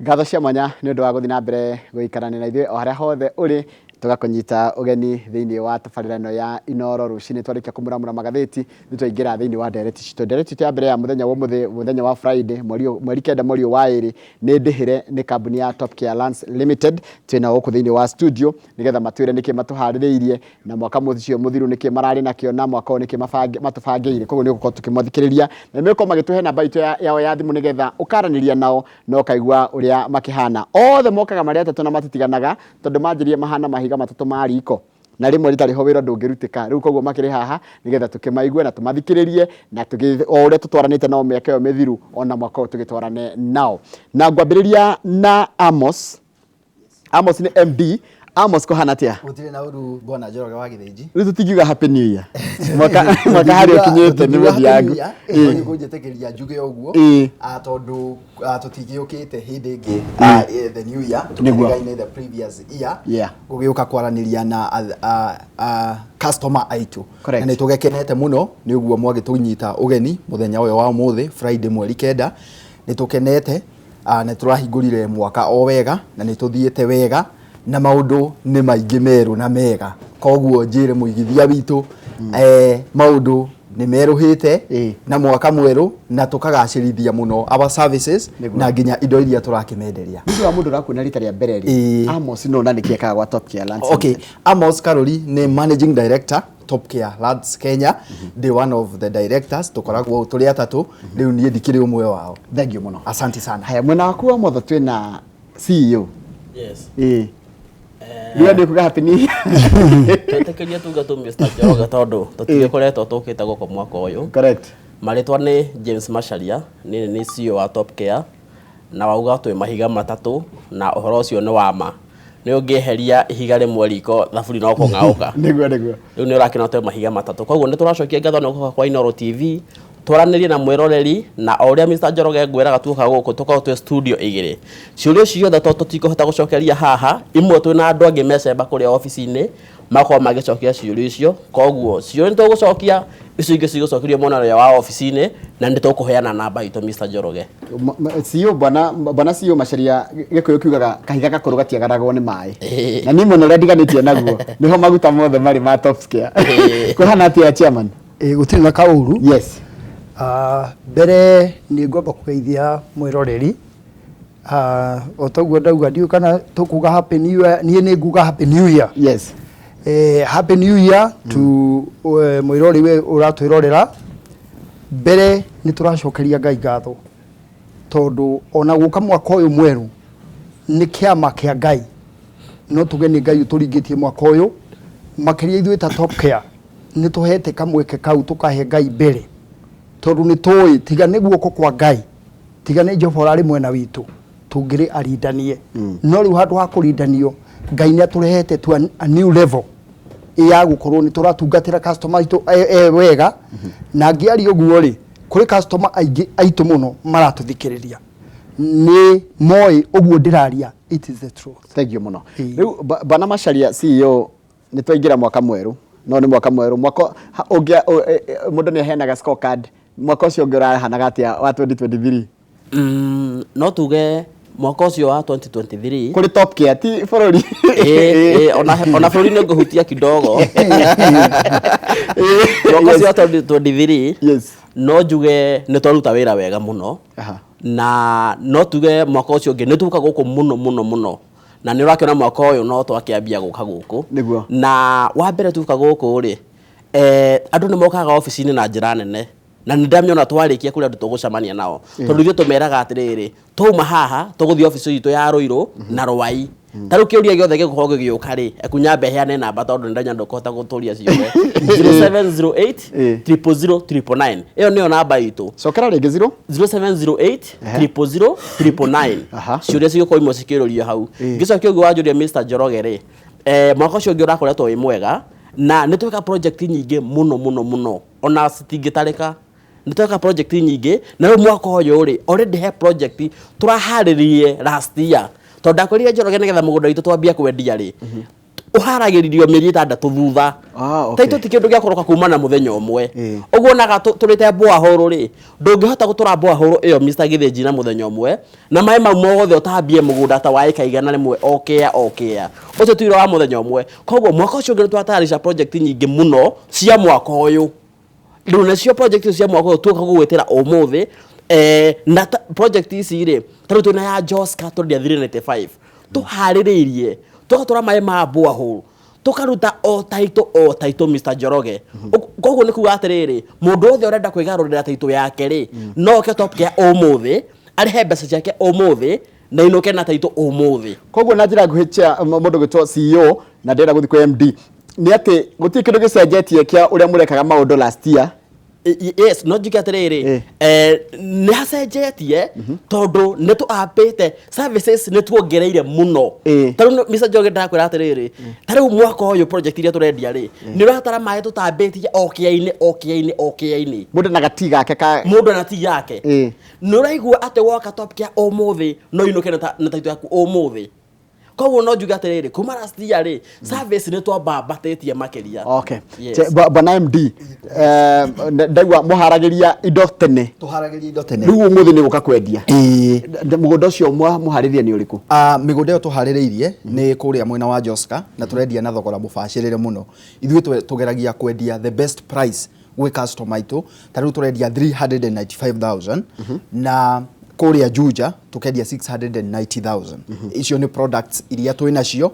Ngatho cia mwanya nĩ ũndũ wa gũthiĩ na mbere gũikarania na ithuĩ o harĩa hothe ũrĩ, tũgakũnyita ũgeni thĩinĩ wa tabarĩra ĩno ya Inooro rũcinĩ. Twarĩkia kũmuramura magathĩti, nĩ twaingĩra thĩinĩ wa ndereti citũ. Ndereti itũ ya mbere ya mũthenya wa ũmũthĩ, mũthenya wa Friday, mweri 9 mweri ũyũ wa 2, nĩ ndĩhĩre nĩ kambuni ya Top Care Lands Limited. Twĩnao gũkũ thĩinĩ wa studio nĩgetha matwĩre nĩkĩ matũharĩrĩirie na mwaka ũcio mũthiru nĩkĩ mararĩ nakĩo na mwaka ũyũ nĩkĩ matũbangĩire. Koguo nĩ ũgũkorwo tũkĩmathikĩrĩria na nĩ megũkorwo magĩtũhe namba itũ yao ya thimũ nĩgetha ũkaranĩria nao na ũkaigua ũrĩa makĩhana. Othe mokaga marĩ atatũ na matitiganaga tondũ manjirie mahana mahiga matatũ ma riko na rĩmwe rĩtarĩ ho wĩra ndũngĩrutĩka. Rĩu koguo makĩrĩ haha nĩgetha tũkĩmaigue na tũmathikĩrĩrie na o ũrĩa tũtwaranĩte nao mĩaka ĩyo mĩthiru ona mwaka ũyũ tũgĩtwarane nao. Na ngwambĩrĩria na Amos. Amos nĩ MD. Amos, kũhana atĩa? Gũtirĩ na ũru, bwana Njoroge wa Gĩthĩnji. Rĩu tũtingiuga happy new year mwaka harĩa ũkinyĩte nĩ mũthiangu. Nĩ kũnjĩtĩkĩria njuge ũguo, tondũ tũtigĩũkĩte hĩndĩ ĩngĩ the new year tũkĩrĩgaine the previous year gũgĩũka kwaranĩria na customer aitũ. Na nĩ tũgekenete mũno nĩ ũguo mwagĩtũnyita ũgeni mũthenya ũyũ wa ũmũthĩ, Friday mweri 9. Nĩ tũkenete, nĩ tũrahingũrire mwaka o wega na nĩ tũthiĩte wega na maũndũ nĩ maingĩ merũ na mega. Koguo njĩre mũigithia witũ, maũndũ nĩ merũhĩte na mwaka mwerũ na tũkagacĩrithia mũno our services na nginya indo iria tũrakĩmenderia. Nĩ ũndũ wa mũndũ ũrakuona rita rĩa mbere rĩ, Amos no na nĩkĩ ekaga gwa Top Care Lands? Okay, Amos Karori nĩ managing director, Top Care Lands Kenya. Ndĩ one of the directors, tũkoragwo tũrĩ atatũ, rĩu niĩ ndikĩrĩ ũmwe wao. Thank you mũno. Asante sana. Haya, mwena waku wa motho twĩna CEO. Yes. Ĩĩ, rĩu nĩ kuga happy new year. Twetĩkĩria tuge tu Mr. Njoroge tondũ tũtigĩkoretwo tũkĩte gũkũ mwaka ũyũ. Marĩtwa nĩ James Macharia, niĩ nĩ CEO wa Top Care, na wauga twĩ mahiga matatũ na ũhoro ũcio nĩ wa ma. Nĩ ũngĩeheria ihiga rĩmwe riko thaburi no kũng'aũka. Nĩguo. Rĩu nĩ ũrakĩona twĩ mahiga matatũ. Koguo nĩ tũracokia ngatho nĩ gũka kwa Inooro TV twaranĩrie na mwĩroreri, na o ũrĩa Mr. Njoroge ngwĩraga tuoka gũkũ tũkorwo twĩ studio igĩrĩ. Ciũria ciothe to tũtikũhota gũcokeria haha, imwe twĩna andũ angĩ mecemba kũrĩa obici-inĩ makorwo magĩcokia ciũria icio. Koguo ciũria nĩ tũgũcokia, icio ingĩ cigũcokerio mwena ũrĩa wa obici-inĩ na nĩ tũkũheana namba itũ, Mr. Njoroge. CEO, bwana CEO Macharia, Gĩkũyũ kiugaga kahiga gakũrũ gatiagaragwo nĩ maĩ, na niĩ mwena ũrĩa ndiganĩtie naguo nĩho maguta mothe marĩ ma Top Care. Kũhana atĩa, chairman? Ĩ, gũtirĩ na kaũru. Mbere nĩ ngwamba kũgeithia mwĩroreri. O toguo ndauga, ndiũĩ kana tũkuga happy new year, niĩ nĩ nguga happy new year. Happy new year to mwĩrori we ũratwĩrorera. Mbere nĩ tũracokeria Ngai ngatho tondũ ona gũka mwaka ũyũ mwerũ nĩ kĩama kĩa Ngai. No tuge nĩ Ngai ũtũringĩtie mwaka ũyũ, makĩria ithuĩ ta Top Care nĩ tũhete kamweke kau tũkahe Ngai mbere tondũ nĩ tũĩ tiga nĩ guoko kwa Ngai, tiga nĩ Jehova ũrarĩ mwena witũ, tũngĩrĩ arindanie. No rĩu handũ ha kũrindanio, Ngai nĩ atũrehete to a new level ya gũkorwo nĩ tũratungatĩra customer aitũ e wega. Na ngĩaria ũguo rĩ, kũrĩ customer aingĩ aitũ mũno maratũthikĩrĩria, nĩ moĩ ũguo ndĩraria, it is the truth. Thank you mũno. Rĩu bwana Macharia, CEO, nĩ twaingĩra mwaka mwerũ, no nĩ mwaka mwerũ, mwaka ũngĩ mũndũ nĩ aheanaga scorecard. Mwaka ũcio ũngĩ ũrahanaga atĩa wa 2023? No tuge mwaka ũcio wa 2023 kũrĩ Top Care, ti bũrũri. Ĩĩ, ona bũrũri nĩ ngũhutia kidogo. Mwaka ũcio wa 2023, no njuge nĩ twaruta wĩra wega mũno. Na no tuge mwaka ũcio ũngĩ nĩ tuoka gũkũ mũno mũno mũno, na nĩ ũrakĩona mwaka ũyũ no twakĩambia gũka gũkũ. Na wa mbere tuoka gũkũ rĩ, andũ nĩ mokaga obici-inĩ na njĩra nene, na nĩ ndamĩona twarĩkia kũrĩ andũ tũgũcemania nao, tondũ ithuĩ tũmeraga atĩrĩrĩ, twauma haha tũgũthiĩ obici itũ ya Rũirũ na Rwai. Ta rĩu kĩũria gĩothe gĩgũkorwo gĩgĩũka rĩ, ekunyambe heane namba tondũ nĩ ndamenya ndũkũhota gũtũria ciothe. 0708 000 999, ĩyo nĩyo namba itũ. Cokera rĩngĩ, 0? 0708 000 999. Ciũria cigũkorwo imwe cikĩũrio hau. Ngĩcokia ũguo wanjũria, Mr. Njoroge rĩ, mwaka ũcio ũngĩ ũrakoretwo wĩ mwega na nĩ tweka project nyingĩ mũno mũno mũno, ona citingĩtarĩka. Nĩ tweka project nyingĩ, na rĩu mwaka ũyũ rĩ, already he project tũraharĩrĩrie last year, tondũ ndakwĩrire, Njoroge, nĩgetha mũgũnda witũ twambie kwendia rĩ, Ũharagĩrĩrio mĩeri 6 thutha. Title ti kĩndũ gĩa kũroka kuma na mũthenya ũmwe. Ũguo onaga tũrĩte borehole rĩ, ndũngĩhota gũtũra borehole ĩyo Mr. Gĩthĩnji na mũthenya ũmwe, na maĩ mau mothe ũtambie mũgũnda ta wa ĩka 100 o kĩa o kĩa. Ũcio ti wĩra wa mũthenya ũmwe. Koguo mwaka ũcio ũngĩ nĩ twatayarisha project nyingĩ mũno cia mwaka ũyũ. Rĩu nacio project icio cia mwaka ũyũ tũka gũgwĩtĩra ũmũthĩ, na project ici rĩ, ta rĩu twĩna ya Joska tũrendia 395. Tũharĩrĩirie, tũgatwara maĩ ma borehole, tũkaruta o title o title Mr. Njoroge. Koguo nĩ kuga atĩrĩrĩ, mũndũ wothe ũrenda kwĩgarũrĩra title yake rĩ, no oke Top Care ũmũthĩ, arĩhe mbeca ciake ũmũthĩ, na inũke na title ũmũthĩ. Koguo na njĩra nguhĩ mũndũ gwĩtwo CEO na ndĩrenda gũthiĩ kwĩ MD, nĩ atĩ gũtirĩ kĩndũ gĩcenjetie kĩa ũrĩa mũrekaga maũndũ last year. Yes, no njuge atĩrĩrĩ, nĩ hacenjetie tondũ nĩ tũambĩte services nĩ tuongereire mũno. Ta rĩu Mr. Njoroge ndakwĩra atĩrĩrĩ, ta rĩu mwaka ũyũ project iria tũrendia rĩ, nĩ ũratara maĩ tũtambĩtie o kĩa-inĩ o kĩa-inĩ o kĩa-inĩ. Mũndũ na gati gake ka mũndũ na ti yake. Nĩ ũraigua atĩ woka Top Care ũmũthĩ no inũke na title yaku ũmũthĩ. Koguo no njuge atĩrĩrĩ, kuma last year rĩ, service nĩ twambambatĩtie makĩria. Okay. Bwana MD, ndaigua mũharagĩria indo tene. Tũharagĩria indo tene. Rĩu ũmũthĩ nĩ gũka kwendia. Mũgũnda ũcio mũharĩrie nĩ ũrĩkũ? Mĩgũnda ĩyo tũharĩrĩirie nĩ kũrĩa mwena wa Joska, na tũrendia na thogora mũbacĩrĩre mũno. Ithuĩ tũgeragia kwendia the best price gwĩ customer aitũ. Ta rĩu tũrendia 395,000 na kũrĩa Juja tũkendia 690,000. Icio nĩ products iria twĩ nacio,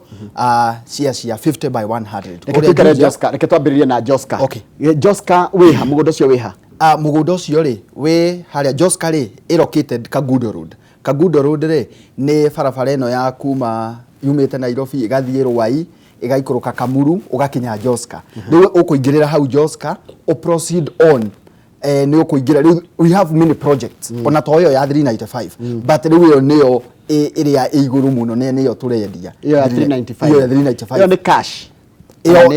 cia 50 by 100. Reke tũikare Joska, reke twambĩrĩrie na Joska. Joska wĩha, mũgũnda ũcio wĩha? Mũgũnda ũcio rĩ, wĩ harĩa Joska rĩ, ĩ located Kangundo Road. Kangundo Road rĩ, nĩ barabara ĩno ya kuma yumĩte Nairobi ĩgathiĩ Ruai, ĩgaikũrũka Kamuru, ũgakinya Joska. Rĩu ũkũingĩrĩra hau Joska, ũ proceed on. Nĩ ũkũingĩra. Rĩu we have many projects. Ona to ĩyo ya 395. But rĩu ĩyo nĩyo ĩrĩa ĩ igũrũ mũno, nĩyo tũrendia. Ĩyo ya 395. Ĩyo ya 395. Ĩyo nĩ cash. Ĩyo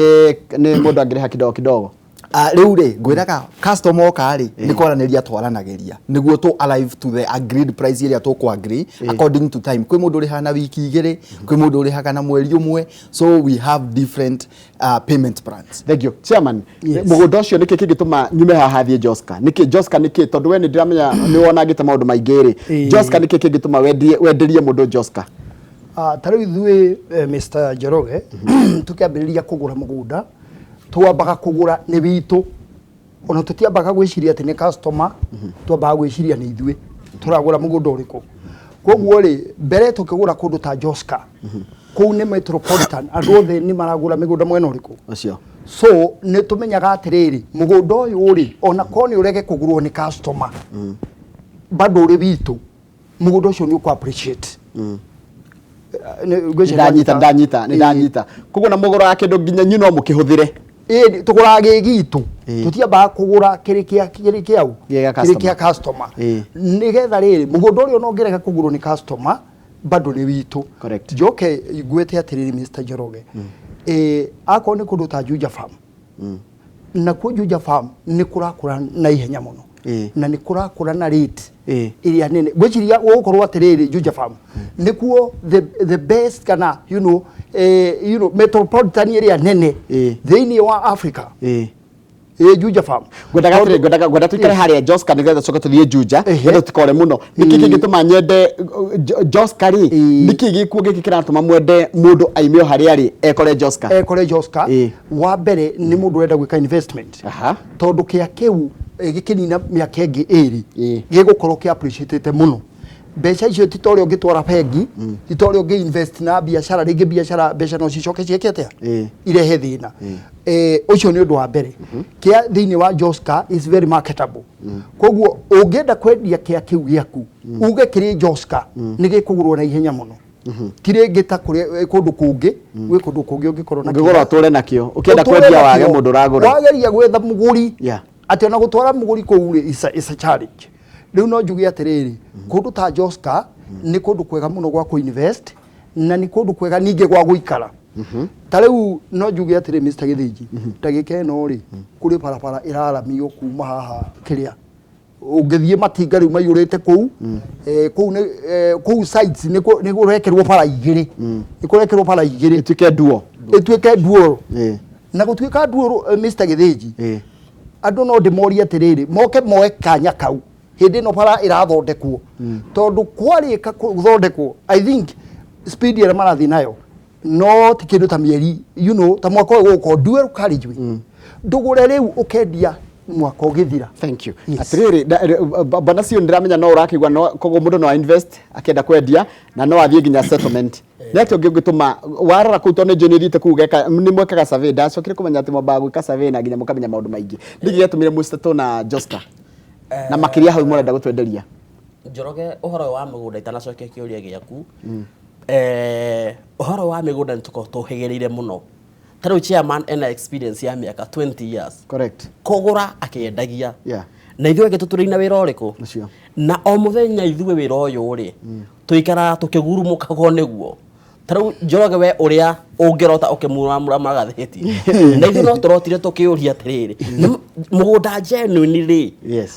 Nĩ mũndũ angĩrĩha kidogo kidogo. Rĩu rĩ, ngwĩraga customer oka rĩ, nĩ kwaranĩria twaranagĩria nĩguo tũ arrive to the agreed price ĩrĩa tũkũ agree according to time. Kwĩ mũndũ ũrĩhaga na wiki igĩrĩ, kwĩ mũndũ ũrĩhaga na mweri ũmwe, so we have different payment plans. Thank you. Chairman, mũgũnda ũcio nĩkĩ kĩngĩtũma nyume haha thiĩ Joska? Nĩkĩ Joska nĩkĩ? Tondũ we nĩ ndĩramenya nĩ wonangĩte maũndũ maingĩ rĩ. Joska nĩkĩ kĩngĩtũma wenderie mũndũ Joska? Ta rĩu ithuĩ, Mr. Njoroge, tũkĩambĩrĩria kũgũra mũgũnda, twambaga kũgũra nĩ witũ. Ona tũtiambaga gwĩciria atĩ nĩ customer, twambaga gwĩciria nĩ ithuĩ tũragũra mũgũnda ũrĩkũ. Koguo rĩ, mbere tũkĩgũra kũndũ ta Joska, kũu nĩ metropolitan, andũ othe nĩ maragũra mĩgũnda mwena ũrĩkũ. Ũcio. So nĩ tũmenyaga atĩrĩrĩ, mũgũnda ũyũ rĩ, ona korwo nĩ ũrege kũgũrwo nĩ customer, bado ũrĩ witũ, mũgũnda ũcio nĩ ũkũ appreciate. Ndanyita, ndanyita, nĩ ndanyita. Koguo na mũgũraga kĩndũ nginya inyuĩ no mũkĩhũthĩre. Ĩĩ, tũgũraga gĩ gitũ. Tũtiambaga kũgũra kĩrĩ kĩa, kĩrĩ kĩa ũ? Kĩrĩ kĩa customer. Nĩgetha rĩrĩ, mũgũnda ũrĩa ona ũngĩrega kũgũrwo nĩ customer, bado nĩ witũ. Njoke ngwĩte atĩrĩrĩ Mr. Njoroge. Akorwo nĩ kũndũ ta Juja Farm. Nakuo Juja Farm nĩ kũrakũra na ihenya mũno. Na nĩ kũrakũra na rate ĩrĩa nene. Ngwĩciria gũgũkorwo atĩrĩrĩ Juja Farm. Nĩkuo the best kana, you know, you know, metropolitan ĩrĩa nene thĩinĩ wa Africa. Juja Farm. Ngwendaga atĩrĩ, ngwendaga tũikare harĩa Joska nĩgetha tũcoke tũthiĩ Juja, nĩgetha tũtikore mũno. Nĩkĩ kĩngĩtũma nyende Joska rĩ? Nĩkĩ gĩkuo gĩkĩ kĩratũma mwende mũndũ aime o harĩa arĩ ekore Joska? Ekore Joska. Wa mbere nĩ mũndũ ũrenda gwĩka investment. Tondũ kĩa kĩu gĩkĩnina mĩaka ĩngĩ ĩrĩ, gĩgũkorwo kĩ appreciate mũno. Mbeca icio ti ta ũrĩa ũngĩtwara bengi, ti ta ũrĩa ũngĩ invest na biacara, rĩngĩ biacara mbeca no cicoke ciĩke atĩa? Irehe thĩna. Ũcio nĩ ũndũ wa mbere. Kĩa thĩinĩ wa Joska is very marketable. Koguo ũngĩenda kwendia kĩa kĩu gĩaku, uge kĩrĩ Joska, nĩ gĩkũgũrwo na ihenya mũno. Ti rĩngĩ ta kũrĩa, kũndũ kũngĩ, gwĩ kũndũ kũngĩ ũngĩkorwo na Ũngĩgũra kĩo. ũtũre nakĩo, ũkĩenda Ũtũre kwendia wage nakĩo. mũndũ ũragũra. Wageria gwetha mũgũri, atĩ ona gũtwara mũgũri kũu rĩ, is a challenge. Rĩu no njuge atĩrĩrĩ, kũndũ ta Joska nĩ kũndũ kwega mũno gwa kũ-invest, na nĩ kũndũ kwega ningĩ gwa gũikara. Ta rĩu no njuge atĩrĩ Mr. Gĩthĩnji, ndagĩka ĩno rĩ, kũrĩ barabara ĩraramio kuma haha kĩrĩa. Ũngĩthiĩ matinga rĩu maiyũrĩte kũu, kũu nĩ kũu sites nĩ kũrekĩrwo bara igĩrĩ. Nĩ kũrekĩrwo bara igĩrĩ. Ĩtuĩke nduo. Ĩtuĩke dual. Na gũtuĩka dual, Mr. Gĩthĩnji, andũ no ndĩmorie atĩrĩrĩ, moke moe kanya kau hĩndĩ ĩno bara ĩrathondekwo, tondũ kwarĩka gũthondekwo, I think speed ĩrĩa marathiĩ nayo no ti kĩndũ ta mĩeri ta mwaka ũyũ gũgũkorwo dual carriageway. Ndũgũre rĩu ũkendia mwaka ũgĩthira. Thank you. Yes. Atiriri, bwana cio ndiramenya no ũrakĩigua, no koguo mũndũ no invest akĩenda kwendia na no athiĩ nginya settlement. Nĩ atĩa ũngĩ ũngĩtũma warora kũu, tondũ nĩ njũĩ nĩ ũthiĩte kũu ũgeka, nĩ mwekaga survey? Ndacokire kũmenya atĩ mwambaga gwĩka survey na nginya mũkamenya maũndũ maingĩ. Nĩkĩ gĩatũmire mũsettle na Joska na makĩria hau mũrenda gũtwenderia? Njoroge, ũhoro ũyũ wa mĩgũnda, itanacokia kĩũria gĩaku, ũhoro wa mĩgũnda nĩ tũkoragwo tũhĩgĩrĩire mũno. Ta rĩu chairman ena experience ya mĩaka 20 years kũgũra akĩendagia. Na ithuĩ angĩ tũtũrĩ na wĩra ũrĩkũ? Ũcio. Na o mũthenya ithuĩ wĩra ũyũ rĩ, tũikaraga tũkĩgurumũkagwo nĩguo. Ta rĩu Njoroge, we ũrĩa ũngĩrota ũkĩmuramura magathĩti, na ithuĩ no tũrotire tũkĩũria atĩrĩrĩ, nĩ mũgũnda genuine rĩ?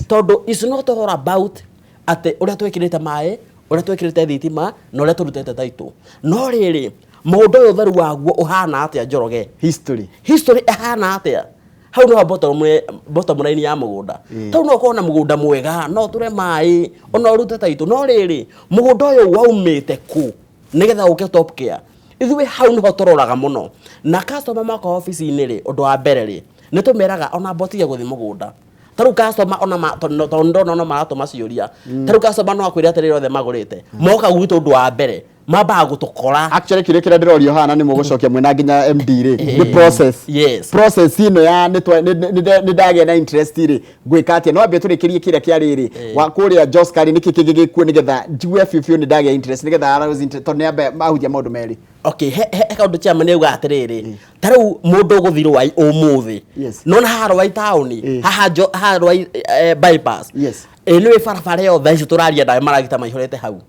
Tondũ it's not all about atĩ ũrĩa twĩkĩrĩte maĩ, ũrĩa twĩkĩrĩte thitima na ũrĩa tũrutĩte taitũ, no rĩrĩ, mũgũnda ũyũ ũtheru waguo ũhana atĩa, Njoroge? History. History ĩhana atĩa? Hau nĩho bottom line ya mũgũnda. Tau no ũkorwo na mũgũnda mwega, no ũtũre maĩ, ona ũrute taitũ, no rĩrĩ, mũgũnda ũyũ waumĩte kũ nĩgetha ũke Top Care? Ithuĩ hau nĩho tũroraga mũno. Na customer moka obici-inĩ rĩ, ũndũ wa mbere rĩ, nĩ tũmeraga ona mbotige gũthiĩ mũgũnda. Ta rĩu customer ona tondũ ndona ona maratũma ciũria, ta rĩu customer no akwĩre atĩrĩrĩ, othe magũrĩte moka gwitũ, ũndũ wa mbere mambaga gũtũkora. Actually, kĩũria kĩrĩa ndĩrorio haha na nĩ mũgũcokia mwĩna nginya MD rĩ, nĩ process. Process ĩno ya nĩ ndagĩa na interest rĩ, ngwĩka atĩa? No ambie tũrĩkĩrie kĩrĩa kĩa rĩrĩ wa kũrĩa Joska rĩ, nĩkĩ kĩngĩ gĩkuo nĩgetha njigue biũ biũ nĩ ndagĩa interest, nĩgetha arouse interest, tondũ nĩ ambe mahutia maũndũ merĩ? Okay, he kaũndũ chairman auga atĩrĩrĩ, ta rĩu mũndũ ũgũthiĩ Rwai ũmũthĩ, nona haha Rwai taũni, haha Rwai bypass, ĩ nĩ barabara ĩyo thaa ici tũraria nawe maragita maihũrĩte hau.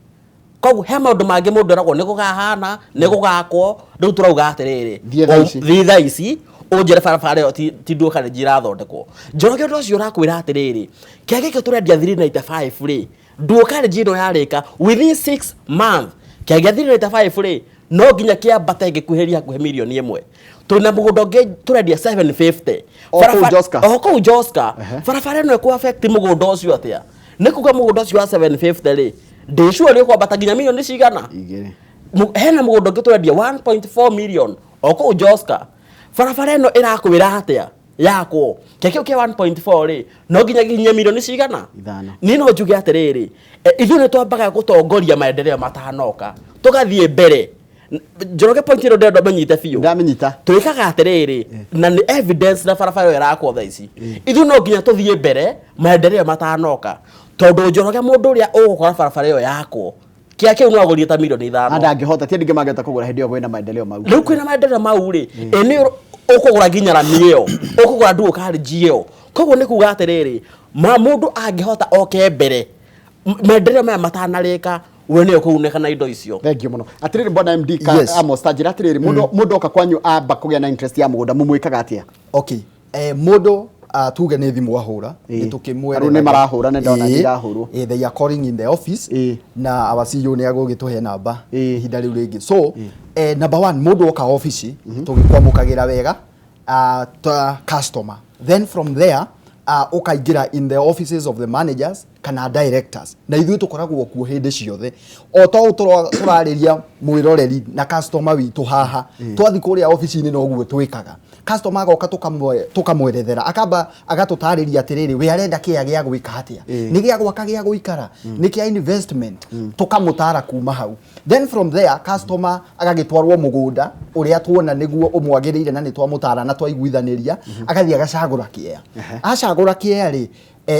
Koguo he maũndũ mangĩ mũndũ eragwo nĩ gũkahana, nĩ gũgakwo. Rĩu tũrauga atĩrĩrĩ, Thiĩ thaa ici. Thiĩ thaa ici ũnjĩre barabara ĩyo ti nduo kana irathondekwo. Njoroge, ũndũ ũcio ũrakwĩra atĩrĩrĩ, kĩrĩa gĩkĩ tũrendia 395 rĩ, dual carriage ĩno yarĩka within 6 months, kĩrĩa gĩa 395 rĩ, no nginya kĩambate gĩkuhĩrĩrie hakuhĩ mirioni 1. Twĩna mũgũnda ũngĩ tũrendia 750. O kũu Joska? O kũu Joska. Barabara ĩno ĩkũ affect mũgũnda ũcio atĩa? Nĩ kuga mũgũnda ũcio wa 750 rĩ, ndĩ sure nĩ ũkwambata nginya mirioni cigana? 2. Hena mũgũnda ũngĩ tũrendia 1.4 million o kũu Joska. Barabara ĩno ĩrakwĩra atĩa yakwo? Kĩa kĩu kĩa 1.4 rĩ, no nginya gĩkinye mirioni cigana? 5. Niĩ no njuge atĩrĩrĩ, ithuĩ nĩ twambaga gũtongoria maendeleo matanoka, tũgathiĩ mbere. Njoroge, point ĩno ndĩrenda ũmenyite biũ. Ndamenyita. Twĩkaga atĩrĩrĩ, na nĩ evidence na barabara ĩyo ĩrakwo thaa ici, ithuĩ no nginya tũthiĩ mbere maendeleo matanoka, tondũ Njoroge, mũndũ ũrĩa ũgũkora barabara ĩyo yakwo, kĩa kĩu no agũrie ta mirioni 5. Ndangĩhota, ti andũ aingĩ mangĩhota kũgũra hĩndĩ ĩyo kwĩna maendeleo mau. Rĩu kwĩna maendeleo mau rĩ, ĩ nĩ ũkũgũra nginya rami ĩyo, ũkũgũra dual carriage ĩyo. Koguo nĩ kuga atĩrĩrĩ, ma mũndũ angĩhota oke mbere maendeleo maya matanarĩka, we nĩwe ũkũgunĩka na indo icio. Thank you mũno. Atĩrĩrĩ, bwana MD ka, Amos, ta njĩra atĩrĩrĩ, mũndũ oka kwanyu amba kũgĩa na interest ya mũgũnda, mũmwĩkaga atĩa? Okay, mũndũ tuge nĩ thimũ ahũra, nĩ tũkĩmwerethagĩria. Rĩu nĩ marahũra, nĩ ndona irahũrwo. They are calling in the office na our CEO nĩ agũgĩtũhe namba ihinda rĩu rĩngĩ. So number one, mũndũ oka ofici tũgĩkwamũkagĩra wega ta customer. Then from there ũkaingĩra in the offices of the managers kana directors, na ithuĩ tũkoragwo kuo hĩndĩ ciothe o ta ũũ tũrarĩria mwĩroreri na customer witũ haha. Twathiĩ kũrĩa ofici-inĩ noguo twĩkaga. Customer agoka, tũkamwerethera, akamba agatũtarĩria atĩrĩrĩ, we arenda kĩa gĩa gwĩka atĩa, nĩ gĩa gwaka, gĩa gũikara, nĩ kĩa investment. Tũkamũtara kuma hau. Then from there customer agagĩtwarwo mũgũnda ũrĩa tuona nĩguo ũmwagĩrĩire, na nĩ twamũtara na twaiguithanĩria, agathiĩ agacagũra kĩea. Acagũra kĩea rĩ,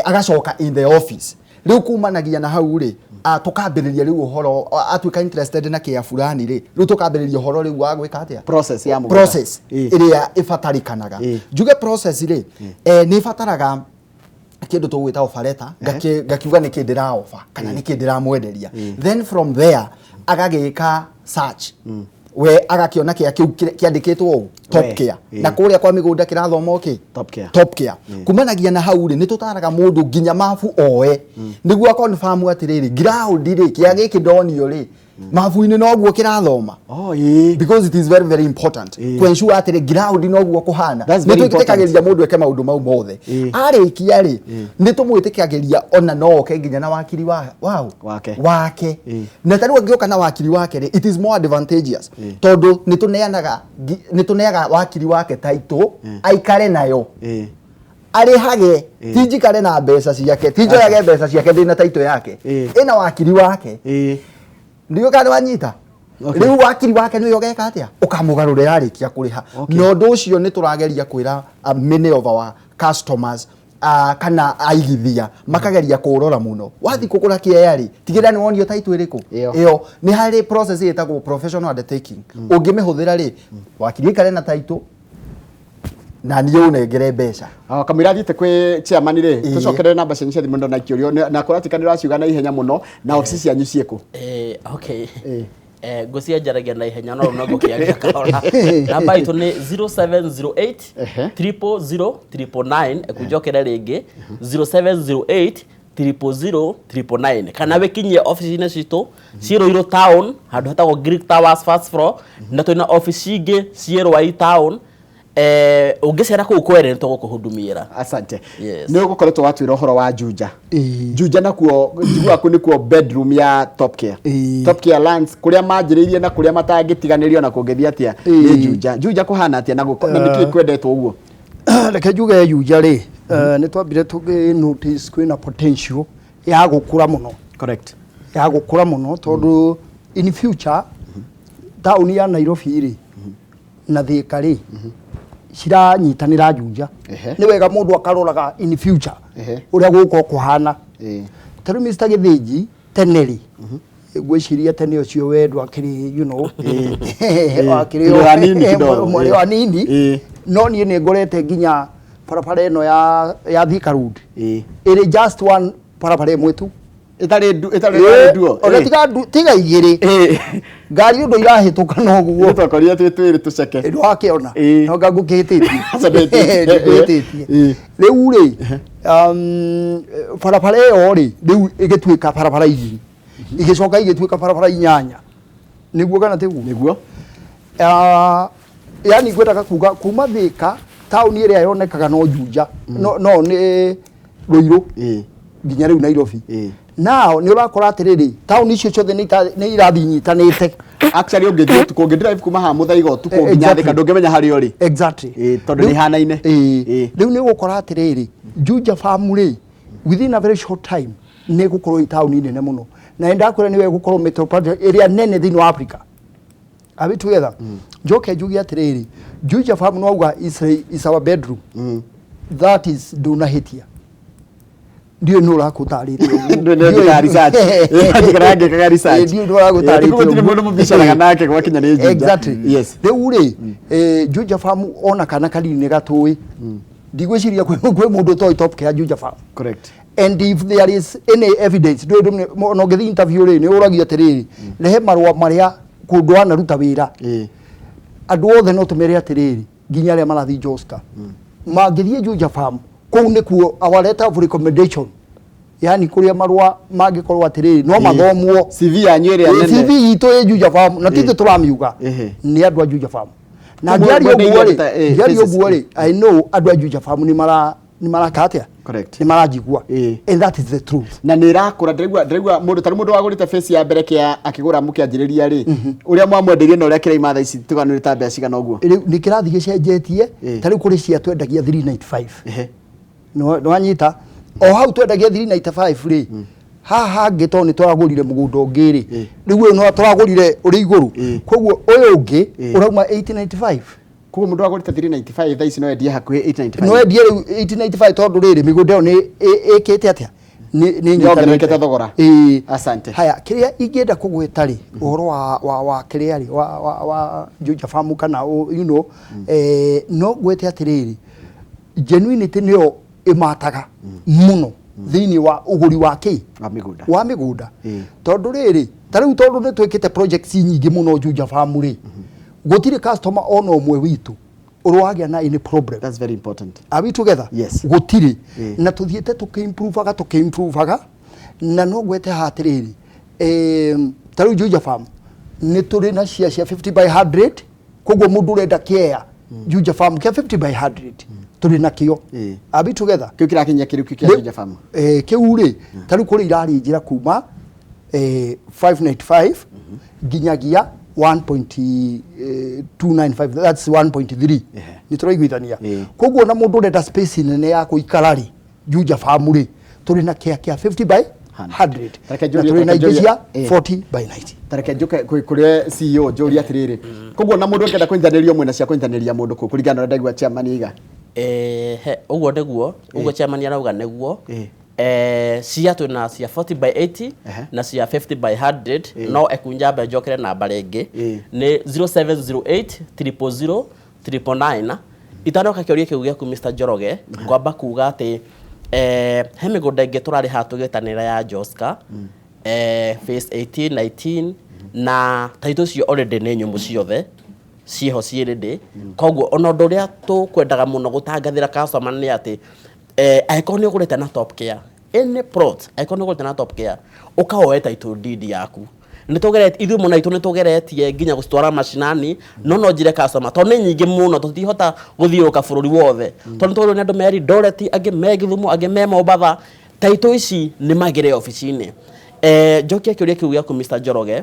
agacoka in the office. Rĩu kumanagia na hau rĩ, tũkambĩrĩria rĩu ũhoro. Atuĩka interested na kĩa fulani rĩ, rĩu tũkambĩrĩria ũhoro rĩu wa gwĩka atĩa? Process ya mũgũnda. Process ĩrĩa ĩbatarĩkanaga. Njuge process rĩ, nĩ ĩbataraga kĩndũ tũgwĩta offer letter, ngakiuga nĩkĩ ndĩra offer kana nĩkĩ ndĩramwenderia. Then from there agagĩka search, we agakĩona kĩa kĩu kĩandĩkĩtwo ũũ, Top Care, na kũrĩa kwa mĩgũnda kĩrathomwo kĩ? Top Care. Top Care. Kumanagia na hau rĩ, nĩ tũtaraga mũndũ nginya mabu oe nĩguo akonfirm atĩrĩrĩ, ground rĩ, kĩa gĩkĩ ndonio rĩ. Mabu-inĩ noguo kĩrathoma. Oh, ĩĩ. Because it is very very important Ĩĩ. to ensure atĩ ground noguo kũhana. That's Nĩ very important. twĩtĩkagĩria mũndũ eke maũndũ mau mothe. Ĩĩ. Arĩkia rĩ, nĩ tũmwĩtĩkagĩria ona no oke nginya na wakiri wa wau Wake. Wake. Ĩĩ. Na tarĩu angĩũka na wakiri wake rĩ, it is more advantageous Ĩĩ. tondũ nĩ tũneanaga nĩ tũneaga wakiri wake title aikare nayo, Ĩĩ. arĩhage, Ĩĩ. ti njikare na mbeca ciake, ti njoyage mbeca ciake ndĩna title yake. Ĩĩ. Ĩna wakiri wake. Ĩĩ. Ndiũĩ kana nĩwanyita. Okay. Rĩu wakiri wake nĩwe ũgeka atĩa, ũkamũgarũrĩra arĩkia kũrĩha. Okay. Na ũndũ ũcio nĩ tũrageria kwĩra many of our customers kana aigithia makageria kũrora mũno. Wathiĩ kũgũra kĩea rĩ, tigĩrĩra nĩ wonio title ĩrĩkũ. Ĩyo. Ĩyo nĩ harĩ process ĩtagwo professional undertaking. Ũngĩmĩhũthĩra rĩ, wakiri aikare na title na niĩ ũnengere mbeca. Ah, kamũira thiĩte kwĩ chairman rĩ, Ĩĩ. tũcokerere namba cianyu cia thimũ, ndona ikĩũrio na kũratika nĩ ũraciuga na ihenya mũno. Na obici cianyu ciĩkũ? Okay. Ĩĩ. Ngwĩciria njaragia na ihenya, no ngũkĩaria kahora. Namba itũ nĩ 0708 000 999. Ekunjokere rĩngĩ, 0708 000 999, kana wĩkinyie obici-inĩ citũ ciĩ Ruiru town, handũ hetagwo Greek Towers, first floor, na twĩna obici ingĩ ciĩ Ruai town. Ũngĩcera kũu kwere nĩ tũgũkũhudumiĩra. Asante. Yes. Nĩ ũgũkoretwo watwĩra ũhoro wa Juja. Ĩĩ. Juja nakuo njiguaga kũu nĩkuo bedroom ya Top Care. Ĩĩ. Top Care Lands, kũrĩa manjĩrĩirie na kũrĩa matangĩtiganĩrio na kũngĩthiĩ atĩa nĩ Ĩĩ. Juja. Juja kũhana atĩa na nĩkĩĩ kwendetwo ũguo? Reke njuge Juja rĩ, nĩ twambire tũgĩ notice kwĩna potential ya gũkũra mũno. Correct. Ya gũkũra mũno tondũ in future taũni ya Nairobi rĩ na Thika rĩ ciranyitanĩra Juja. Nĩ wega mũndũ akaroraga in future ũrĩa gũgũkorwo kũhana. Ta rĩu Mr. Gĩthĩnji tene rĩ, ngwĩciria tene ũcio we ndwakĩrĩ, you know, wakĩrĩ Tũrĩ anini kidogo. mwarĩ wa nini. No niĩ nĩ ngorete nginya barabara ĩno ya Thika Road ĩrĩ just one barabara ĩmwe tu. Ĩtarĩ ĩtarĩ nduo. Ona tiga igĩrĩ, ngari ũndũ irahĩtũka noguo. Twakorire twĩ twĩrĩ tũceke. Ndwakĩona. Ĩĩ. No ngangũkĩhĩtĩtie. Aca ndĩhĩtĩtie. Ndĩhĩtĩtie. Ĩĩ. Rĩu rĩ, barabara ĩyo rĩ, rĩu ĩgĩtuĩka barabara igĩrĩ, igĩcoka igĩtuĩka barabara inyanya, nĩguo kana tiguo? Nĩguo. Yani ngwendaga kuga kuma Thika taũni ĩrĩa yonekaga no Juja, no nĩ Ruiru nginya rĩu Nairobi. Now nĩ ũrakora atĩrĩrĩ, taũni icio ciothe nĩ irathiĩ inyitanĩte. Actually ũngĩthiĩ ũtukũ, ũngĩ drive kuma haha Mũthaiga ũtukũ nginya Thika ndũngĩmenya harĩa ũrĩ. Exactly. Tondũ nĩ ihanaine. Rĩu nĩ ũgũkora atĩrĩrĩ, Juja Farm rĩ, within a very short time nĩ ĩgũkorwo ĩ taũni nene mũno, na nĩ ndakwĩra nĩyo ĩgũkorwo metropolitan ĩrĩa nene thĩinĩ wa Africa. Are we together? Njoke njuge atĩrĩrĩ, Juja Farm no auga is our bedroom. That is ndũnahĩtia. Ndiũĩ nũ ũrakũtarĩte ũguo. Ndũĩ nĩ njĩkaga research. Njikaraga ngĩkaga research. Ndiũĩ nũ ũragũtarĩte Gũtirĩ ũguo. mũndũ mũbicanaga nake gwakinya nĩ Juja. Exactly. Yes. Rĩu rĩ, Juja Farm ona kana kanini nĩ gatũĩ. Ndigwĩciria kwĩ mũndũ ũtoĩ Top Care Juja Farm. Correct. And if there is any evidence, ndũĩ ona ũngĩthiĩ interview rĩ, nĩ ũragio atĩrĩrĩ, rehe marũa marĩa kũndũ wanaruta wĩra. Andũ othe no tũmere atĩrĩrĩ, nginya arĩa marathiĩ Joska mangĩthiĩ Juja Farm, kũu nĩkuo our letter of recommendation, yani kũrĩa marũa mangĩkorwo atĩrĩrĩ no mathomwo. CV yanyu ĩrĩa nene. CV itũ ĩ Juja Farm na ti ithuĩ tũramiuga, nĩ andũ a Juja Farm. Na Kũmwe ngĩaria mwene ũguo rĩ, iria ta, ngĩaria faces. ũguo rĩ, I know andũ a Juja Farm nĩ mara nĩ maraka atĩa? Correct. Nĩ maranjigua. And that is the truth. Na nĩ ĩrakũra, ndĩraigua mũndũ tarĩ mũndũ wagũrĩte face ya mbere kĩa akĩgũra mũkĩanjĩrĩria rĩ, ũrĩa mwamwendeirie na ũrĩa kĩraima thaa ici tũganĩrĩte ta mbeca cigana ũguo? Rĩu nĩ kĩrathiĩ gĩcenjetie. Ta rĩu kũrĩ cia twendagia 395. Nĩ wanyita? O hau twendagia 395 rĩ, haha hangĩ tondũ nĩ tũragũrire mũgũnda ũngĩ rĩ, rĩu ũyũ no tũragũrire ũrĩ igũrũ, koguo ũyũ ũngĩ ũrauma 895. Koguo mũndũ wagũrĩte 395 thaa ici no endie hakuhĩ 895. No endie rĩu 895 tondũ rĩrĩ mĩgũnda ĩyo nĩ ĩkĩte atĩa? Nĩ Nĩ yongererekete thogora. Ĩĩ. Asante. Haya, kĩrĩa ingĩenda kũgweta rĩ, ũhoro wa kĩrĩa rĩ, wa Juja Farm kana you know, no ngwete atĩrĩrĩ, genuinity nĩyo ĩmataga mũno thĩinĩ wa ũgũri wa kĩ? Wa mĩgũnda. Wa mĩgũnda. Tondũ rĩrĩ, ta rĩu tondũ nĩ twĩkĩte projects nyingĩ mũno Juja Farm rĩ, gũtirĩ customer ona ũmwe witũ ũrĩ wagĩa na any problem. That's very important. Are we together? Yes. Gũtirĩ. Na tũthiĩte tũkĩ-improvaga, tũkĩ-improvaga, na no ngwete haha atĩrĩrĩ, Ta rĩu Juja Farm nĩ tũrĩ na cia 50 by 100. Koguo mũndũ ũrenda kĩea Juja Farm kĩa 50 by 100, tũrĩ nakĩo. Are we together? Kĩu kĩrakinyia kĩrĩu kĩa Juja Farm? Kĩu rĩ, ta rĩu kũrĩ irarĩ kuma 595 nginyagia 1.295, that's 1.3. Nĩ tũraiguithania? Koguo na mũndũ ũrenda space nene ya gũikara rĩ, Juja Farm rĩ, tũrĩ na kĩa kĩa 50 by 100. Tareke na tũrĩ na ingĩ cia 40 by 90. Tareke njuke kũrĩ CEO, njũrie atĩrĩrĩ, koguo na mũndũ ũngĩenda kũnyitanĩrio, mwĩna cia kũnyitanĩria mũndũ kũu kũringana na ũrĩa ndaigua chairman iga? He, ũguo nĩguo, ũguo chairman arauga nĩguo. Cia twĩna cia 40 by 80 na cia 50 by 100. No ekunjambe njokere namba rĩngĩ, nĩ 0708 000 999. Itanoka kĩũria kĩu gĩaku, Mr Njoroge, ngwamba kuga atĩ he mĩgũnda ĩngĩ tũrarĩha tũgĩtanĩra ya Joska, phase 18 19, na title cio already nĩ nyũmũ, ciothe ciĩho ciĩ ready. Koguo ona ũndũ ũrĩa tũkwendaga mũno gũtangathĩra customer nĩ atĩ angĩkorwo nĩ ũgũrĩte na Top Care any plot, angĩkorwo nĩ ũgũrĩte na Top Care, ũkawoe title deed yaku. Nĩ tũgeretie ithuĩ mũno aitũ, nĩ tũgeretie nginya gũcitwara macinani, no njĩre customer, tondũ nĩ nyingĩ mũno, tũtihota gũthiũrũrũka bũrũri wothe, tondũ nĩ tũrĩ andũ me Eldoret, angĩ me Gĩthumo, angĩ me Mombatha. Title ici nĩ magĩre obici-inĩ. Njokie kĩũria kĩu gĩaku, Mr Njoroge.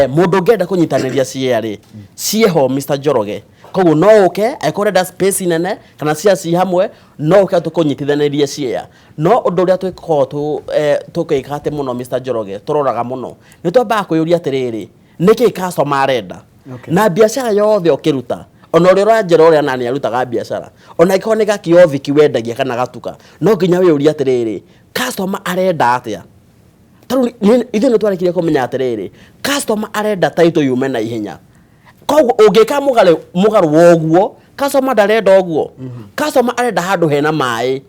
Mũndũ ũngĩenda kũnyitanĩria cia rĩ, ciĩho, Mr Njoroge. Koguo no ũke, angĩkorwo ũrenda space nene kana cia ci hamwe, no ũke tũkũnyitithanĩrie cia. No ũndũ ũrĩa twĩkoragwo tũgĩka atĩ mũno, Mr Njoroge, tũroraga mũno, nĩ twambaga kwĩyũria atĩrĩrĩ, nĩkĩ customer arenda? Na biacara yothe ũkĩruta, ona ũrĩa ũranjĩra ũrĩa nani arutaga biacara, ona angĩkorwo nĩ gakiothiki wendagia kana gatuka, no nginya wĩyũrie atĩrĩrĩ, customer arenda atĩa? Tarĩu ithuĩ nĩ twarĩkirie kũmenya atĩrĩrĩ, customer arenda title yume na ihenya. Koguo ũngĩka mũgarũ mũgarũ wa ũguo, customer ndarenda ũguo. Customer arenda handũ hena maĩ,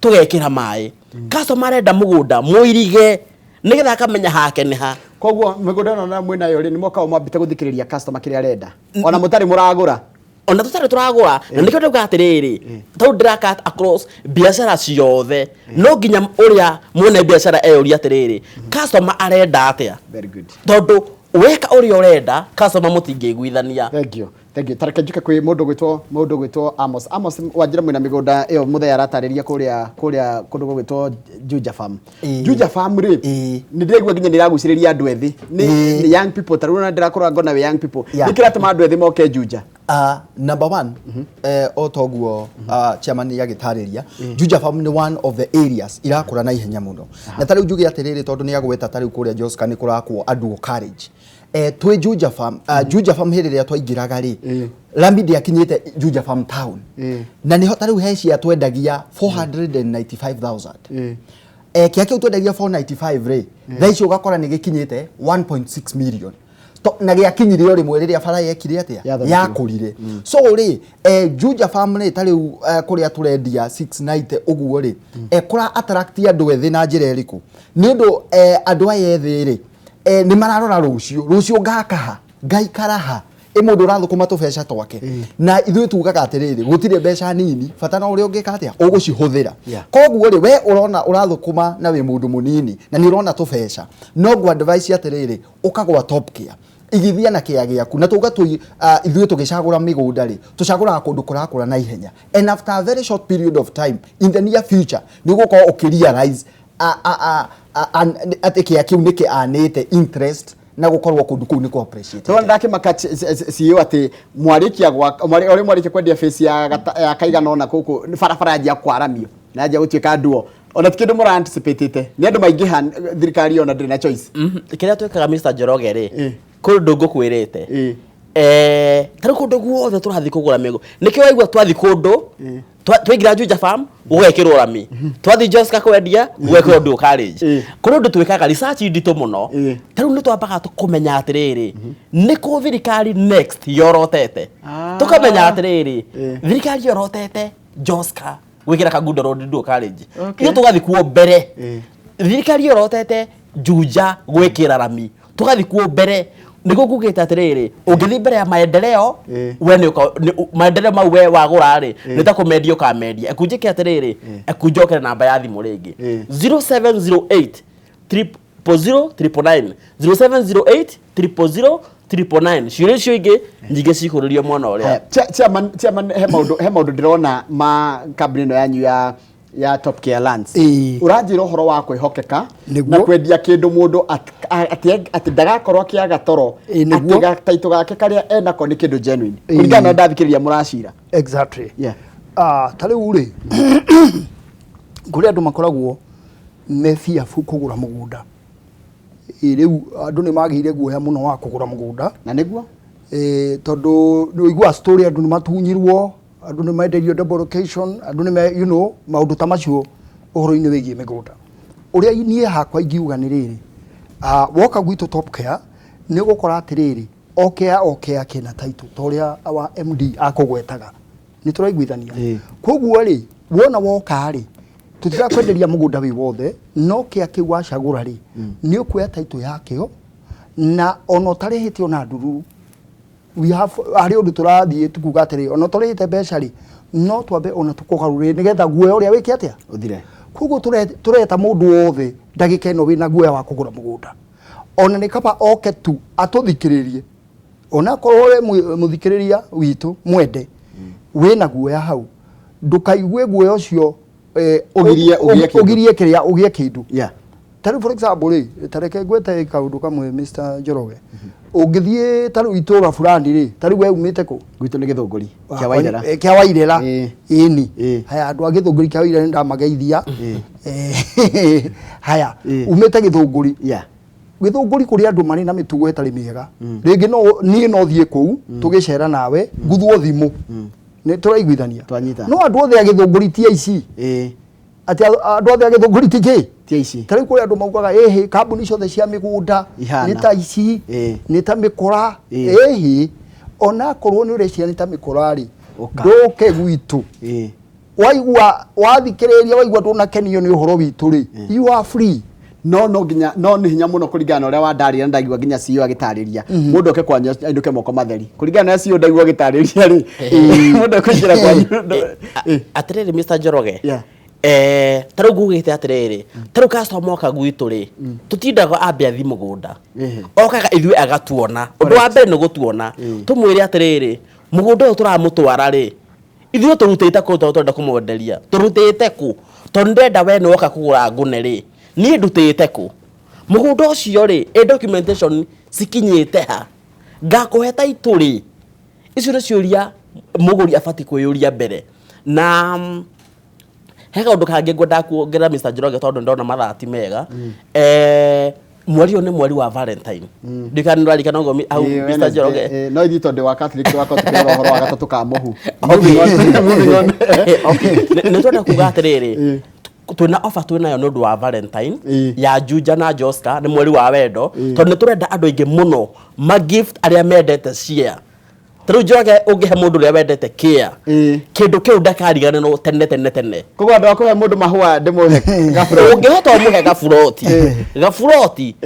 tũgekĩra maĩ. Customer arenda mũgũnda mũirige nĩgetha akamenya hake nĩ ha. Koguo mĩgũnda ĩno na mwĩnayo rĩ, nĩ mwaka mwambĩte gũthikĩrĩria customer kĩrĩa arenda ona mũtarĩ mũragũra? Ona tũtarĩ tũragũra. Na nĩkĩo ndauga atĩrĩrĩ, tondũ ndĩraka across biacara ciothe, no nginya ũrĩa mwene biacara eyũrie atĩrĩrĩ, customer arenda atĩa? Very good. Tondũ weka ũrĩa ũrenda customer, mũtingĩiguithania. Thank you, thank you. Tareke njuke kwĩ mũndũ gwĩtwo Amos. Amos, wanjĩra mwĩna mĩgũnda ĩyo mũthee aratarĩria kũrĩa kũndũ gũgwĩtwo Juja Farm. Juja Farm rĩ, nĩ ndĩraigua nginya nĩ ĩragucĩrĩria andũ ethĩ, nĩ young people. Ta rĩu ona ndĩrakora ngona wĩ young people. Nĩ kĩratũma andũ ethĩ moke Juja? Number one, o toguo chairman nĩ agĩtarĩria, Juja Farm nĩ one of the areas irakũra na ihenya mũno. Na ta rĩu njuge atĩrĩrĩ, tondũ nĩ agweta ta rĩu kũrĩa Joska nĩ kũrakwo a dual carriage. Twĩ Juja Farm, Juja Farm hĩndĩ ĩrĩa twaingĩraga rĩ, rami ndĩakinyĩte Juja Farm town. Na nĩho ta rĩu he cia twendagia 495,000. Kĩa kĩu twendagia 495 rĩ, thaa ici ũgakora nĩ gĩkinyĩte 1.6 million. Na gĩakinyire o rĩmwe rĩrĩa bara yekire atĩa? Yathondekirwo. Yakũrire. So rĩ, Juja Farm rĩ, ta rĩu kũrĩa tũrendia 690 ũguo rĩ, kũra attract andũ ethĩ na njĩra ĩrĩkũ? Nĩ ũndũ andũ aya ethĩ rĩ, nĩ mararora rũciũ, rũciũ ngakaha, ngaikara ha, ĩ mũndũ ũrathũkũma tũbeca twake. Na ithuĩ tugaga atĩrĩrĩ, gũtirĩ mbeca nini, bata no ũrĩa ũngĩka atĩa ũgũcihũthĩra. Koguo rĩ, we ũrona ũrathũkũma na wĩ mũndũ mũnini na nĩ ũrona tũbeca, no ngũ advice atĩrĩrĩ, ũkagwa Top Care, igithia na kĩa gĩaku. Na tuga ithuĩ tũgĩcagũra mĩgũnda rĩ, tũcagũraga kũndũ kũrakũra na ihenya, and after a very short period of time in the near future nĩ ũgũkorwo ũkĩ realize atĩ kĩa kĩu nĩ kĩanĩte interest na gũkorwo kũndũ kũu nĩ kũ appreciate. Tondũ ndakĩmaka CEO atĩ mwarĩkia gwaka, ũrĩa mwarĩkia kwendia face ya kaigana ũna gũkũ barabara yanjia kwaramio na yanjia gũtuĩka nduo, ona ti kĩndũ mũra anticipate nĩ andũ maingĩha, thirikari ona ndĩrĩ na choice. Kĩrĩa twĩkaga, Mr Njoroge rĩ, kũrĩ ũndũ ngũkwĩrĩte. Ta rĩu kũndũ guothe tũrathiĩ kũgũra mĩgũ, nĩkĩo waigua twathiĩ kũndũ, twaingĩra Juja Farm gũgekĩrwo rami, twathiĩ Joska kwendia gũgekĩrwo dual carriage. Kũrĩ ũndũ twĩkaga research nditũ mũno. Ta rĩu nĩ twambaga kũmenya atĩrĩrĩ, nĩ kũ thirikari next yorotete. Tũkamenya atĩrĩrĩ, thirikari yorotete Joska gwĩkĩra Kangundo Road dual carriage. Ithuĩ tũgathiĩ kuo mbere. Thirikari yorotete Juja gwĩkĩra rami, tũgathiĩ kuo mbere. Nĩguo ngugĩte atĩrĩrĩ, ũngĩthiĩ mbere ya maendeleo, we nĩ maendeleo mau we wagũra rĩ, nĩ ta kũmendia ũkamendia. Ekunjĩke atĩrĩrĩ, ekunjokere namba ya thimũ rĩngĩ, 0708 000 999 0708 000 999. Ciũria icio ingĩ nyingĩ cikũrĩrio mwena ũrĩa. Chairman, chairman, he maũndũ ndĩrona ma kambuni ĩno yanyu ya Top Care Lands. Ũranjĩra ũhoro wa kwĩhokeka na kwendia kĩndũ mũndũ atĩ ndagakorwo akĩaga toro, atĩ gataitũ gake karĩa enako nĩ kĩndũ genuine kũringana na ndathikĩrĩria mũracira. Exactly. Ta rĩu rĩ, kũrĩ andũ makoragwo me fearful kũgũra mũgũnda. Ĩ, rĩu andũ nĩ magĩire guoya mũno wa kũgũra mũgũnda. Na nĩguo. Tondũ nĩ ũiguaga story, andũ nĩ matunyirwo, andũ nĩ menderio double location, andũ nĩ me maũndũ ta macio ũhoro-inĩ wĩgiĩ mĩgũnda. Ũrĩa niĩ hakwa ingiuga nĩ rĩrĩ, woka gwitũ Top Care nĩ ũgũkora atĩrĩrĩ, o kea o kea kĩna title ta ũrĩa wa MD akũgwetaga, nĩ tũraiguithania? Koguo rĩ, wona woka rĩ, tũtirakwenderia mũgũnda wĩ wothe, no kĩa kĩu wacagũra rĩ, nĩ ũkuoya title yakĩo, na ona ũtarĩhĩte ona ndururu, we have harĩ ũndũ tũrathiĩ tukuga atĩrĩ, ona ũtarĩhĩte mbeca rĩ, no twambe ona tũkũgarũrĩre nĩgetha guoya ũrĩa wĩke atĩa? Ũthire. Koguo tũreta mũndũ wothe ndagĩka ĩno wĩna guoya wa kũgũra mũgũnda, ona nĩ kaba oke tu atũthikĩrĩrie, onakorwo we mũthikĩrĩria witũ mwende wĩna guoya hau, ndũkaigue guoya ũcio ũgirie kĩndũ. Ũgirie kĩrĩa ũgĩe kĩndũ. Ta rĩu, for example rĩ, ta reke ngwete kaũndũ kamwe, Mr. Njoroge. Ũngĩthiĩ ta rĩu itũra fulani rĩ, ta rĩu we umĩte kũ? Gwitũ nĩ Gĩthũngũri kĩa Wairera. Kĩa Wairera. Ĩni. Haya, andũ a Gĩthũngũri kĩa Wairera nĩ ndamageithia. Haya, umĩte Gĩthũngũri. Gĩthũngũri kũrĩ andũ marĩ na mĩtugo ĩtarĩ mĩega. Rĩngĩ no niĩ no thiĩ kũu tũgĩcera nawe nguthwo thimũ, nĩ tũraiguithania? Twanyita. No andũ othe a Gĩthũngũri ti aici. Atĩ andũ othe a Gĩthũngũri ti kĩ? Ti aici. Ta rĩu kũrĩ andũ maugaga ĩhĩ, kambuni ciothe cia mĩgũnda ihana nĩ ta ici, nĩ ta mĩkora. Ĩhĩ, onakorwo nĩ ũreciria nĩ ta mĩkora rĩ, Ũka. ndũke gwitũ. Waigua wathikĩrĩria, waigua ndũnakenio nĩ ũhoro witũ rĩ, you are free. No nginya no nĩ hinya mũno kũringana na ũrĩa wandarĩria, na ndaigua nginya CEO agĩtarĩria, mũndũ oke kwanyu ainũke moko matheri kũringana na CEO ndaigua agĩtarĩria rĩ, mũndũ ekũingĩra kwanyu. Atĩrĩrĩ, Mr. Njoroge, ta rĩu ngugĩte atĩrĩrĩ, ta rĩu customer oka gwitũ rĩ, tũtindaga ambe athi mũgũnda. Okaga ithuĩ agatuona. Ũndũ wa mbere nĩ gũtuona, tũmwĩre atĩrĩrĩ, mũgũnda ũyũ tũramũtwara rĩ, ithuĩ tũrutĩte kũ? Tondũ tũrenda kũmwenderia, tũrutĩte kũ? Tondũ ndĩrenda we nĩ woka kũgũra ngũne rĩ, niĩ ndutĩte kũ mũgũnda ũcio rĩ? Ĩ documentation cikinyĩte ha? Ngakũhe title rĩ? Icio nĩ ciũria mũgũri abatiĩ kwĩyũria mbere. Na he kaũndũ kangĩ ngwendaga kuongerera, Mr. Njoroge, tondũ ndona mathaa ti mega. Mweri ũyũ nĩ mweri wa Valentine, ndikana nĩ ũrarikana ũguo hau, Mr. Wednesday, Njoroge? No ithuĩ tondũ wa Catholic tũgakorwo tũkĩrora ũhoro wa gatatũ ka mũhu. Okay. Moving on. Moving on. Okay. Nĩ twenda kuga atĩrĩrĩ, twĩna offer twĩnayo nĩ ũndũ wa Valentine ya Juja na Joska, nĩ mweri wa wendo, tondũ nĩ tũrenda andũ aingĩ mũno ma gift arĩa mendete share. Ta rĩu Njoroge, ũngĩhe mũndũ ũrĩa wendete care, kĩndũ kĩu ndakariganĩrwo tene tene tene. Koguo andũ a kũhe mũndũ mahũa, ndĩmũhe gaburoti. Ũngĩhota ũmũhe gaburoti, gaburoti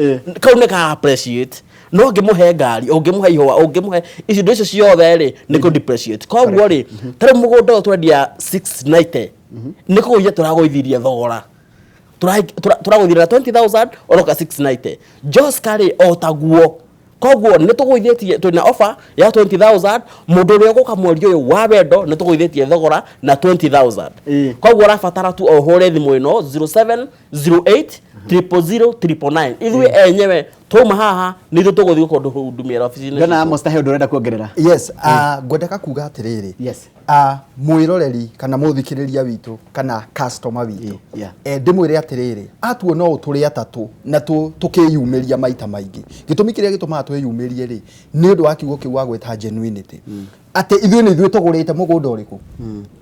kau nĩ ka appreciate, no ũngĩmũhe ngari, ũngĩmũhe ihũa, ũngĩmũhe icio, indo icio ciothe rĩ, nĩ kũ depreciate. Koguo rĩ, ta rĩu mũgũnda ũyũ twendia 690, nĩ kũgũithia tũragũithirie thogora. Tũragũithĩria na 20,000, ũroka 690. Joska rĩ, o taguo. Koguo nĩ tũgũithĩtie, twĩna offer ya 20,000. Mũndũ ũrĩa ũgũka mweri ũyũ wa wendo, nĩ tũgũithĩtie thogora na 20,000. Koguo ũrabatara tu o ũhũre thimũ ĩno 0708 000 999. Ithuĩ enyewe twauma haha nĩ ithuĩ tũgũthiĩ gũkũhudumia obici-inĩ Ndona citũ. Amos ta he ũndũ ũrenda kuongerera. Yes, ngwendaga kuga atĩrĩrĩ, mwĩroreri kana mũthikĩrĩria witũ kana customer witũ, ndĩmwĩre atĩrĩrĩ, atuona ũũ tũrĩ atatũ na tũkĩyumĩria maita maingĩ, gĩtũmi kĩrĩa gĩtũmaga twĩyumĩrie rĩ, nĩ ũndũ wa kiugo kĩu wagwĩta genuinity, atĩ ithuĩ nĩ ithuĩ tũgũrĩte mũgũnda ũrĩkũ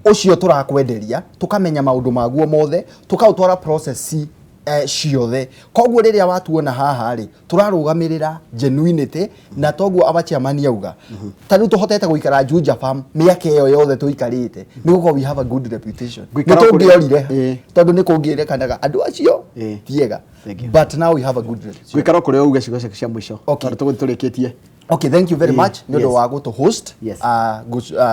ũcio tũrakwenderia, tũkamenya maũndũ maguo mothe, tũkaũtwara process ciothe. Koguo rĩrĩa watuona haha rĩ, tũrarũgamĩrĩra genuinity, na toguo our chairman auga, ta rĩu tũhotete gũikara Juja Farm mĩaka ĩyo yothe tũikarĩte nĩ gũkorwo we have a good reputation. Nĩ Gũikara kũrĩ- tũngĩorire, tondũ nĩ kũngĩrekanaga andũ acio tiega, Thank you. but now we have a good reputation. Gũikara kũrĩa uge ciugo ciaku cia mũico, tondũ tũgũthiĩ tũrĩkĩtie. Okay, thank you very much nĩ ũndũ wa gũtũ host.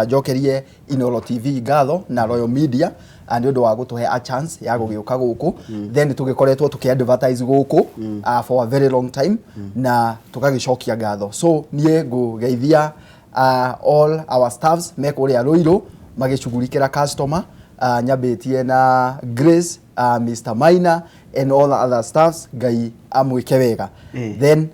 Njokerie Inooro TV ngatho na Royal Media. Nĩ ũndũ wa gũtũhe a chance ya gũgĩũka gũkũ. Then tũgĩkoretwo tũkĩ advertise gũkũ for a very long time na tũgagĩcokia ngatho. So niĩ ngũgeithia all our staffs me kũrĩa Ruiru magĩcugurikĩra customer, nyambĩtie na Grace, Mr. Maina and all other staffs. Ngai amwĩke wega. Then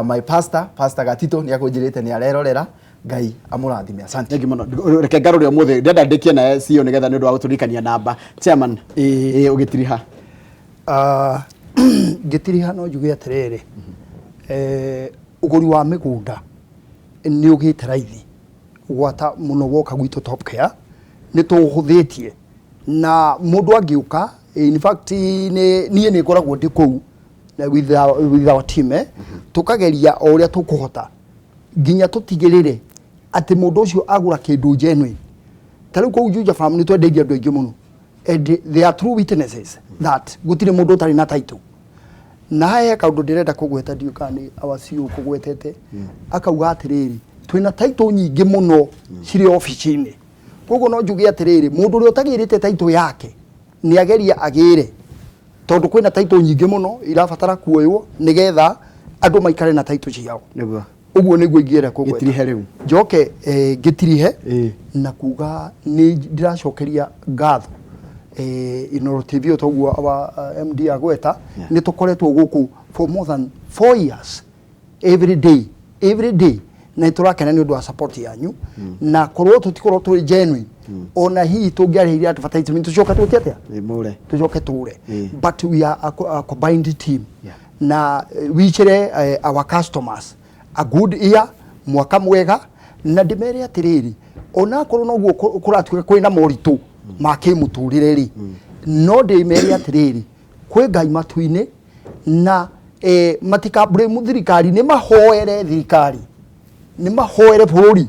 my pastor, Pastor Gatito, nĩ akũnjĩrĩte nĩ arerorera. Ngai amũrathime. Asante. Thank you mũno. Reke ngarũre ũmũthĩ, ndĩrenda ndĩkie nawe CEO nĩgetha nĩ ũndũ wa gũtũririkania namba. Chairman, ĩĩ, ũgĩtiriha. Ngĩtiriha no njuge atĩrĩrĩ, ũgũri wa mĩgũnda nĩ ũgĩte raithi gwata mũno woka gwitũ Top Care. Nĩ tũhũthĩtie na mũndũ angĩũka, in fact niĩ nĩ ngoragwo ndĩ kũu with our team, tũkageria o ũrĩa tũkũhota nginya tũtigĩrĩre atĩ mũndũ ũcio agũra kĩndũ genuine. Ta rĩu kũu Juja Farm nĩ twendeirie andũ aingĩ mũno and they are true witnesses that gũtirĩ mũndũ ũtarĩ na title. Na haha he kaũndũ ndĩrenda kũgweta, ndiũĩ kana nĩ our CEO kũgwetete, akauga atĩrĩrĩ, twĩna title nyingĩ mũno cirĩ obici-inĩ. Koguo no njuge atĩrĩrĩ, mũndũ ũrĩa ũtagĩrĩte title yake nĩ ageria agĩre, tondũ kwĩna title nyingĩ mũno irabatara kuoywo nĩgetha andũ maikare na title ciao. Ũguo nĩguo ingĩenda kũgweta. Gĩtirihe rĩu. Njoke ngĩtirihe na kuga nĩ ndĩracokeria ngatho Inooro TV. O toguo our MD agweta, nĩ tũkoretwo gũkũ for more than 4 years, every day, every day, na nĩ tũrakena nĩ ũndũ wa support yanyu. Na korwo tũtikorwo tũrĩ genuine, ona hihi tũngĩarĩhire advertisement tũcoke twĩke atĩa? Ĩ, mũre. Tũcoke tũre. But we are a combined team na wichere our customers a good year, mwaka mwega, na ndĩmere atĩrĩrĩ, onakorwo noguo kũratuĩka kwĩna moritũ ma kĩmũtũrĩre rĩ, no ndĩmere atĩrĩrĩ, kwĩ Ngai matu-inĩ na matika blame thirikari, nĩ mahoere thirikari, nĩ mahoere bũrũri,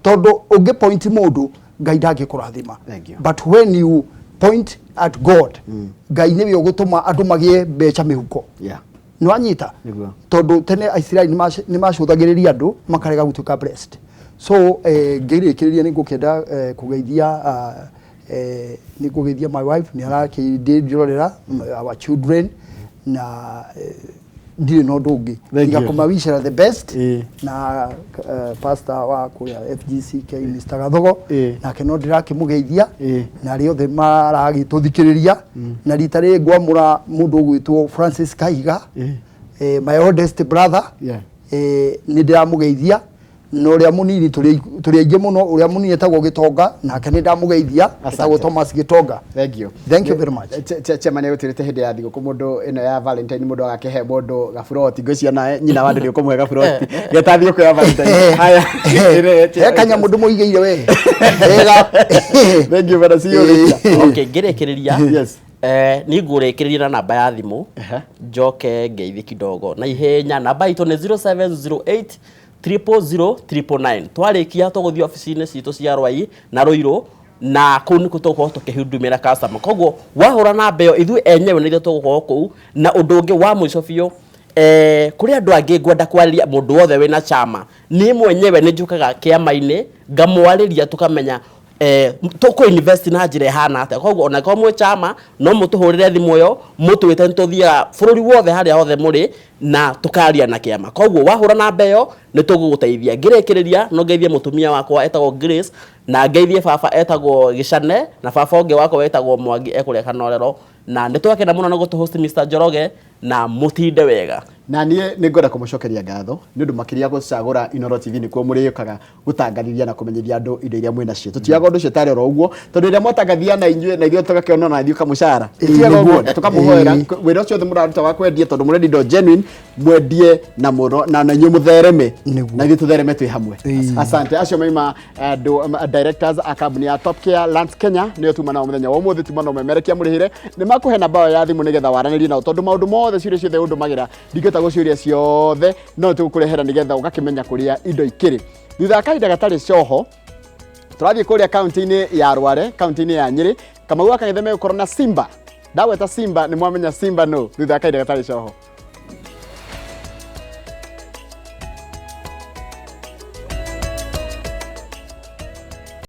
tondũ ũngĩ point mũndũ, Ngai ndangĩkũrathima. Thank you. But when you point at God, Ngai nĩwe ũgũtũma andũ magĩe mbeca mĩhuko. Nĩ wanyita? Nĩguo. Tondũ tene Aisiraeli nĩ macũthagĩrĩria andũ makarega gũtuĩka blessed. So ngĩrĩkĩrĩria nĩ ngũkĩenda kũgeithia nĩ ngũgeithia my wife, nĩ arakĩndĩrorera, our children, na ndirĩ na ũndũ ũngĩ Thank tiga you. kũmawishera the best. Na pastor wa kũrĩa FGCK, Mr. Gathogo, nake no ndĩrakĩmũgeithia na arĩa othe maragĩtũthikĩrĩria. Na rita rĩrĩ ngwamũra mũndũ ũgwĩtwo Francis Kahiga, my oldest brother, nĩ ndĩramũgeithia, na ũrĩa mũnini, tũrĩ aingĩ mũno, ũrĩa mũnini etagwo Gĩtonga, nake nĩ ndamũgeithia, etagwo Thomas Gĩtonga. Thank you. Thank you very much. Chairman nĩ hĩndĩ ya thigũkũ mũndũ ĩno ya Valentine, mũndũ agakĩhe mũndũ gaburoti. Ngwĩciria nawe nyina wa andũ nĩ ũkũmũhe gaburoti geta thigũkũ ya Valentine. Haya. He kanyamũ ndĩmũigĩire we wega. Thank you bana CEO. Rĩkia. Okay, ngĩrĩkĩrĩria, niĩ ngũrĩkĩrĩria na namba ya thimũ, njoke ngeithi kidogo na ihenya. Namba itũ nĩ 0708 000 999. Twarĩkia tũgũthiĩ obici-inĩ citũ cia Rwai na Rũirũ, na kũu nĩkuo tũgũkorwo tũkĩhudumĩra customer. Koguo wahũra namba ĩyo, ithuĩ enyewe nĩ ithuĩ tũgũkorwo kũu. Na ũndũ ũngĩ wa mũico biũ, kũrĩ andũ angĩ ngwenda kwarĩria, mũndũ wothe wĩna chama, niĩ mwenyewe nĩ njũkaga kĩama-inĩ ngamwarĩria, tũkamenya tũkũ invest na njĩra ĩhana atĩa. Koguo ona korwo mwĩ chama, no mũtũhũrĩre thimũ ĩyo mũtwĩte, nĩ tũthiaga bũrũri wothe harĩa hothe mũrĩ na tũkaria na kĩama. Koguo wahũra namba ĩyo nĩ tũgũgũteithia. Ngĩrĩkĩrĩria, no ngeithie mũtumia wakwa etagwo Grace, na ngeithie baba etagwo Gĩcane, na baba ũngĩ wakwa wetagwo Mwangi ekũrĩa Kanorero. Na nĩ twakena mũno nĩ gũtũ-host, Mr. Njoroge, na mũtinde wega. Na niĩ nĩ ngwenda kũmũcokeria ngatho nĩ ũndũ makĩria gũcagũra Inooro TV nĩkuo mũrĩũkaga gũtangathithia na kũmenyithia andũ indo iria mwĩ nacio. Tũtiaga ũndũ ũcio tarĩ oro ũguo, tondũ rĩrĩa mwatangathia na inyuĩ na ithuĩ tũgakĩona na ithuĩ kamũcara. Tũtiaga ũguo na tũkamũhoera wĩra ũcio wothe mũraruta wa kwendia, tondũ mũrendia indo genuine, mwendie na mũno na inyuĩ mũthereme na ithuĩ tũthereme twĩ hamwe. Asante. Acio maima andũ directors a kambuni ya Top Care Lands Kenya, nĩo tuma nao mũthenya wa ũmũthĩ. Tuma nao memerekia mũrĩhĩre, nĩ makũhe namba yao ya thimũ nĩgetha waranĩrie nao, tondũ maũndũ mothe, ciũria ciothe ũndũmagĩra, ndingĩhota gũciũria ciothe, no tũgũkũrehera nĩgetha ũgakĩmenya kũrĩa indo ikĩrĩ. Thutha wa kahinda gatarĩ coho, tũrathiĩ kũrĩa kaunti-inĩ ya Rware, kaunti-inĩ ya Nyĩrĩ. Kamau wa Kang'ethe megũkorwo na Simba. Ndagweta Simba nĩ mwamenya Simba no thutha wa kahinda gatarĩ coho.